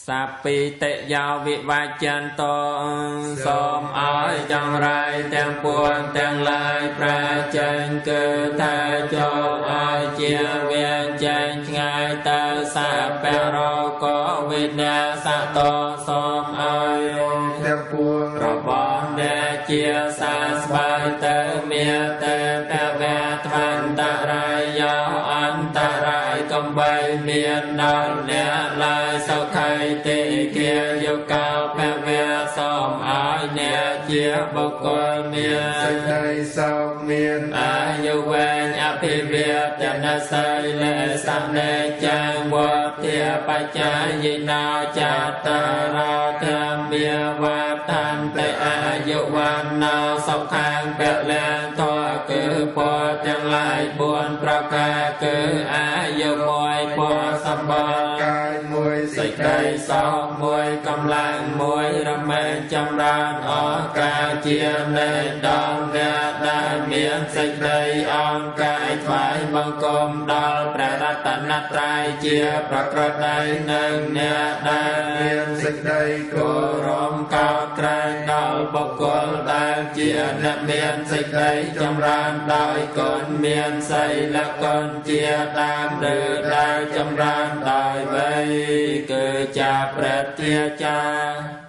សព្ពីតិយោវិវច្ចន្តោ សូមឲ្យចង្រៃទាំងពួងទាំងឡាយប្រាចេញ គឺថាចូលឲ្យជាវៀងចេញឆ្ងាយទៅ សពរោគវិនាសតោ សូមឲ្យទាំងពួងរបស់អ្នកជាសាស្បាយទៅ មានទេពវៈត្វន្តរាយោ អន្តរាយកំបីមានដល់អ្នកឡើយ សុខៃតិគាយុកោភវៈ សូមឲ្យអ្នកជាបុគ្គលមានសេចក្តីសោក មានអាយុវែង អភិវេទនសីលេសនេចាំងវធាបច្ចាយិណោ ចតារាធម្មាវដ្ឋន្តិ អាយុវណ្ណោសុខាងពលំ ធម៌គឺពរទាំងឡាយ 4 ប្រការ គឺអាយុមួយ ពរសម្បល់កាយមួយ សេចក្តីសោកមួយ កម្លាំងមួយ រមែងចម្រើនអស់កាលជានិច្ចដល់អ្នកដែលមានសេចក្តីអង្គកាយថ្វាយបង្គំដល់ព្រះរតនត្រ័យជាប្រក្រតី និងអ្នកដែលមានសេចក្តីគោរពកោតក្រែងដល់បុគ្គលដែលជាអ្នកមានសេចក្តីចម្រើនដោយគុណ មានសីលគុណជាដើម ឬដែលចម្រើនដោយវ័យ គឺជាព្រះជាចា